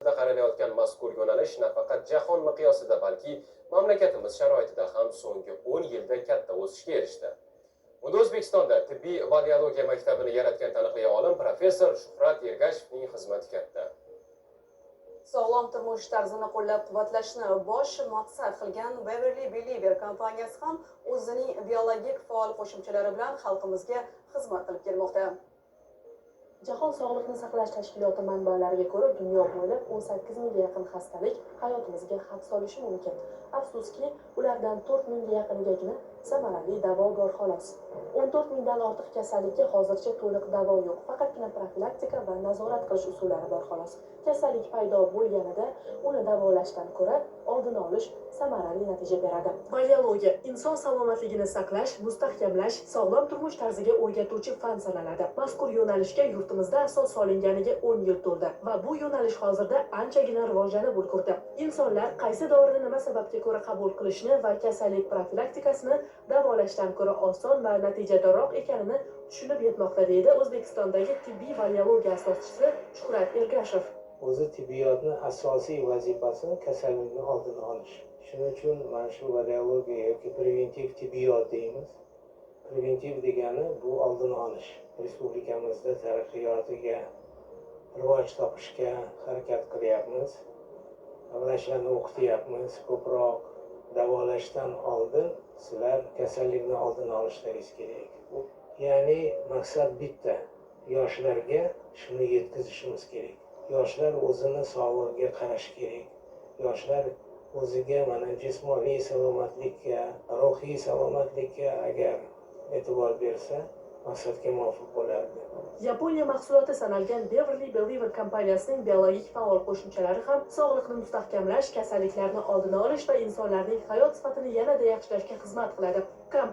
Qaralayotgan mazkur yo'nalish nafaqat jahon miqyosida, balki mamlakatimiz sharoitida ham so'nggi 10 yilda katta o'sishga erishdi. Unda O'zbekistonda tibbiy balneologiya maktabini yaratgan taniqli olim, professor Shuhrat Ergashevning xizmati katta. Sog'lom turmush tarzini qo'llab-quvvatlashni bosh maqsad qilgan Beverly Believer kompaniyasi ham o'zining biologik faol qo'shimchalari bilan xalqimizga xizmat qilib kelmoqda. Jahon sog'liqni saqlash tashkiloti manbalariga ko'ra, dunyo bo'ylab 18 mingga yaqin xastalik hayotimizga xavf solishi mumkin. Afsuski, ulardan 4 mingga yaqinigagina samarali davo bor, xolos. 14 mingdan ortiq kasallikka hozircha to'liq davo yo'q, faqatgina profilaktika va nazorat qilish usullari bor, xolos. Kasallik paydo bo'lganida uni davolashdan ko'ra oldini olish samarali natija beradi. Balneologiya inson salomatligini saqlash, mustahkamlash, sog'lom turmush tarziga o'rgatuvchi fan sanaladi. Mazkur yo'nalishga yurtimizda asos solinganiga 10 yil to'ldi va bu yo'nalish hozirda anchagina rivojlanib ulgurdi. Insonlar qaysi dorini nima sababga ko'ra qabul qilishni va kasallik profilaktikasini davolashdan ko'ra oson va natijadorroq ekanini tushunib yetmoqda, deydi O'zbekistondagi tibbiy balneologiya asoschisi Shuhrat Ergashev. O'zi tibbiyotni asosiy vazifasi kasallikni oldini olish. Shuning uchun mana shu balneologiya yoki preventiv tibbiyot deymiz. Preventiv degani bu oldini olish. Respublikamizda taraqqiyotiga, rivoj topishga harakat qilyapmiz, vrachlarni o'qityapmiz. Ko'proq davolashdan oldin sizlar kasallikni oldini olishlaringiz kerak. Ya'ni maqsad bitta: yoshlarga shuni yetkazishimiz kerak. Yoshlar o'zini sog'lig'iga qarashi kerak. Yoshlar o'ziga, mana, jismoniy salomatlikka, ruhiy salomatlikka agar e'tibor bersa, maqsadga muvofiq bo'lardi. Yaponiya mahsuloti sanalgan Beverly Believer kompaniyasining biologik faol qo'shimchalari ham sog'liqni mustahkamlash, kasalliklarni oldini olish va insonlarning hayot sifatini yanada yaxshilashga xizmat qiladi.